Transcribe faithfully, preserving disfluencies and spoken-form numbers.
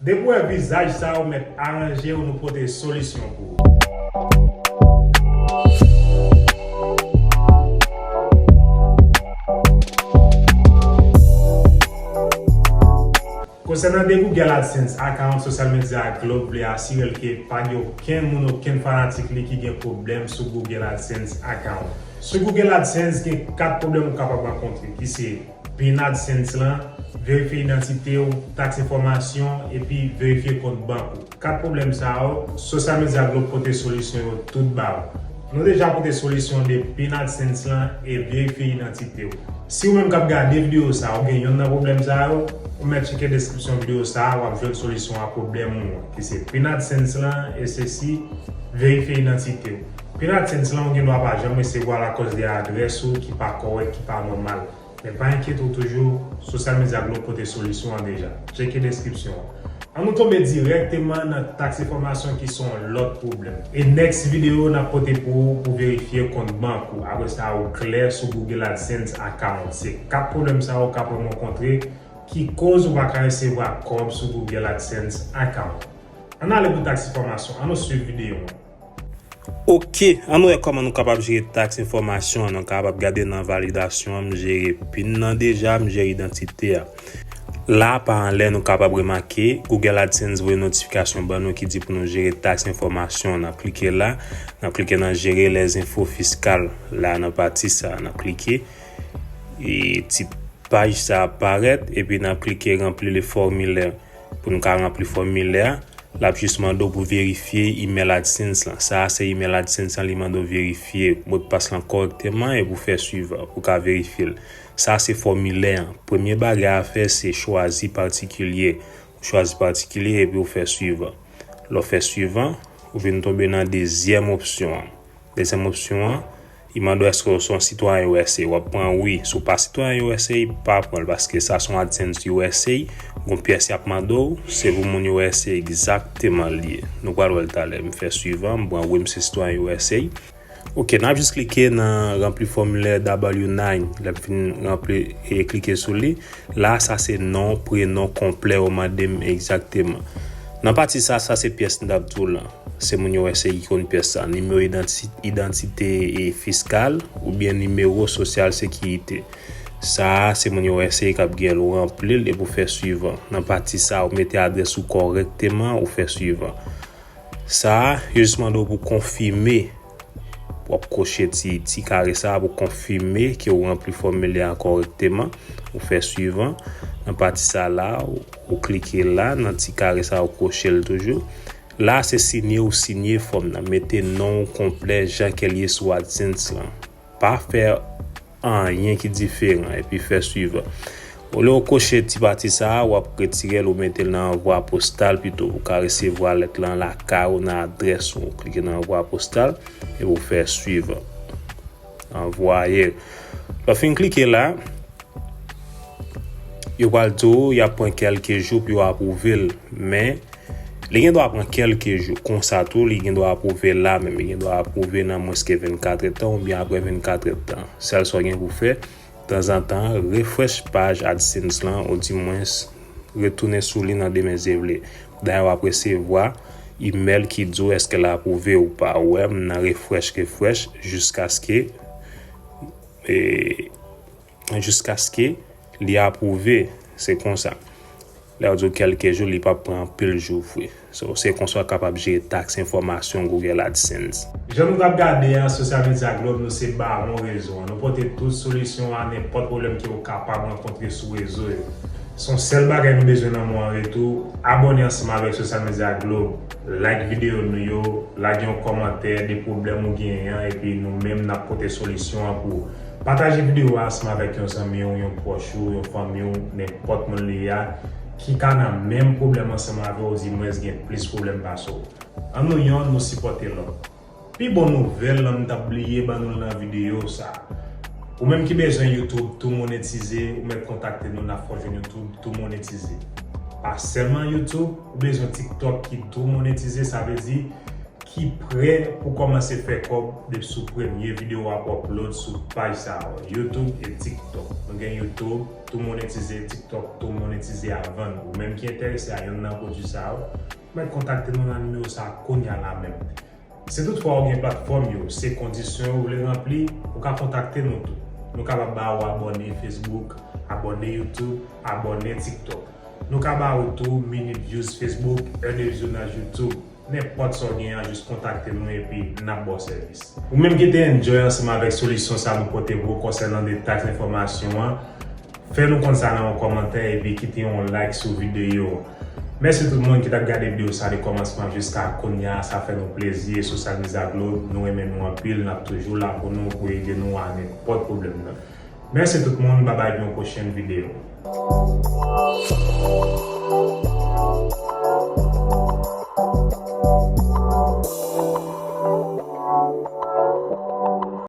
Depi w wè vizaj sa, ou mèt aranje w, nou pote solisyon pou ou. Konsènan de Google AdSense account, sosyal medya Globe vle asire l ke pa gen okenn moun, okenn fanatik li ki gen pwoblèm sou Google AdSense account. Sou Google AdSense, gen kat pwoblèm ou kapab rankontre, ki se pin AdSense lan, verifye idantite w, taks enfòmasyon, epi verifye kont bank ou. Kat pwoblèm sa yo, sosyal medya Globe pote solisyon yo tout ba ou. Nou deja pote solisyon de pin AdSense lan e verifye idantite w. Si ou menm k ap gade videyo sa, ou gen yonn nan pwoblèm sa yo, ou mèt tcheke deskripsyon videyo sa, w ap jwenn solisyon a pwoblèm ou an, ki se pin AdSense lan e sesi, verifye idantite w. Pin AdSense lan ou gen dwa pa janm resevwa l akòz de adrès ou ki pa kòrèk, ki pa nòmal. Men pa enkyete w toujou, sosyal medya Globe pote solisyon an deja. Tcheke deskripsyon an. An nou tonbe dirèkteman nan taks enfòmasyon ki se yon lòt pwoblèm. E next videyo n ap pote pou ou pou verifye kont bank ou. Apre sa, ou klè sou Google AdSense account. Se kat pwoblèm sa yo w kapab rankontre ki koz ou pa ka resevwa kòb sou Google AdSense account. Ann ale pou taks enfòmasyon, ann nou swiv videyo an. Ok, ann wè kòman nou kapab jere taks enfòmasyon an. Nou kapab gade nan validasyon an, m jere pin nan deja, m jere idantite a. La, pa anlè, nou kapab remake, Google AdSense voye notifikasyon ban nou ki di pou nou jere taks enfòmasyon an. N ap klike la, n ap klike nan jere les infos fiscales. La, nan pati sa, n ap klike. E ti paj sa ap parèt, epi n ap klike remplir le formulaire. Pou nou ka ranpli fòmilè a, l ap jis mande w pou verifye email AdSense lan. Sa a se email AdSense lan, li mande w verifye modpas lan kòrèkteman epi w fè suivan pou w ka verifye l. Sa a se fòmilè an. Premye bagay a fè se chwazi patikilye. Ou chwazi patikilye epi w fè suivan. Lè w fè suivan, ou vin tonbe nan dezyèm opsyon an. Dezyèm opsyon an, li mande w èske w se yon sitwayen U S A. W ap pran wi. Si w pa sitwayen U S A, pa pran l, paske sa se yon AdSense U S A. Gon pyès y ap mande w, se pou moun U S A egzakteman l ye. Nou pral wè l talè. M fè suivan, m pran wi, m se sitwayen U S A. Ok, n ap jis klike nan ranpli fòmilè W nine. Lè m fin ranpli e klike sou li, la, sa se non, prenon konplè yo mande m egzakteman. Nan pati sa, sa se pyès m t ap di w lan. Se moun U S A ki konn pyès sa. Nimewo idanti-, idantite e fiskal oubyen nimewo sosyal sekirite. Sa a, se moun U S A k ap gen l, ou ranpli l epi w fè suivan. Nan pati sa, ou mete adrès ou kòrèkteman, ou fè suivan. Sa a, yo jis mande w pou konfime. W ap koche ti, ti kare sa a pou konfime ke w ranpli fòmilè a kòrèkteman. Ou fè suivan. Nan pati sa la, ou, ou klike la, nan ti kare sa a, ou koche l toujou. La, se sinye ou sinye fòm nan. Mete non w konplè jan ke l ye sou AdSense lan. Pa fè anyen ki diferan, epi fè suivan. Olye w koche ti pati sa a, w ap retire l, ou mete l nan anvwa postal pito. Ou ka resevwa lèt lan lakay ou, nan adrès ou. Ou klike nan anvwa postal, epi w fè suivan. Anvwaye. Lè w fin klike la, yo pral di w y ap pran kèlke jou pou yo apwouve l, men li gen dwa pran kèlke jou. Konsa tou, li gen dwa apwouve la menm, li gen dwa apwouve nan mwens ke vennkat èdtan oubyen apre vennkat èdtan. Sèl sa w gen pou fè, tanzantan, refresh paj AdSense lan, oudimwens, retounen sou li nan demen Zye Vle. Dayè, w ap resevwa imèl ki di w èske l apwouve ou pa. Ou wè, m nan refresh, refresh, jiskaske, e, jiskaske li apwouve. Se konsa. Lè yo di w kèlke jou, li p ap pran anpil jou vre. So, se konsa w kapab jere taks enfòmasyon Google AdSense. Jan nou t ap gade a, sosyal medya Globe, nou se bawon rezo an. Nou pote tout solisyon a nenpòt pwoblèm ke w kapab rankontre sou rezo yo. Se yon sèl bagay nou bezwen nan men w an retou, abòne ansanm avèk sosyal medya Globe, like videyo nou yo, lage yon kòmantè de pwoblèm ou genyen an, epi nou menm n ap pote solisyon an pou ou. Pataje videyo a ansanm avèk yon zanmi w, yon pwòch ou, yon fanmi w, nenpòt moun li ye a, ki ka nan menm pwoblèm ansanm avè w, oudimwens gen plis pwoblèm pase w. Ann nou yonn, nou sipòte lòt. Pi bon nouvèl lan m t ap bliye ban nou l nan videyo sa. Ou menm ki bezwen YouTube tou monetize, ou mèt kontakte nou, n ap fè w jwenn YouTube tou monetize. Pa sèlman YouTube, ou bezwen TikTok ki tou monetize, sa vle di, ki prè pou kòmanse fè kòb depi sou premye videyo w ap upload sou paj sa yo, YouTube e TikTok. Nou gen YouTube, tou monetize, TikTok, tou monetize a vann. Ou menm ki enterese a yonn nan pwodui sa yo, mèt kontakte nou nan nimewo sa a kounye a la menm. Si toutfwa ou gen platfòm yo, se kondisyon yo ou vle ranpli, ou ka kontakte nou tou. Nou kapab ba ou abòne Facebook, abòne YouTube, abòne TikTok. Nou ka ba ou tou minit views Facebook, è de vizyonaj YouTube. Nenpòt sa w gen an, jis kontakte nou epi n ap ba w sèvis. Ou menm ki te enjoy ansanm avèk solisyon sa nou pote pou ou konsènan detay enfòmasyon an, fè nou konn sa nan yon kòmantè epi kite yon like sou videyo. Mèsi tout moun ki t ap gade videyo sa de kòmansman jiska kounye a, sa fè nou plezi e sou Salmiza Globe, nou renmen nou anpil, n ap toujou la pou nou, pou ede nou a nenpòt pwoblèm nan. Mèsi tout moun, babay pou yon pwochèn videyo.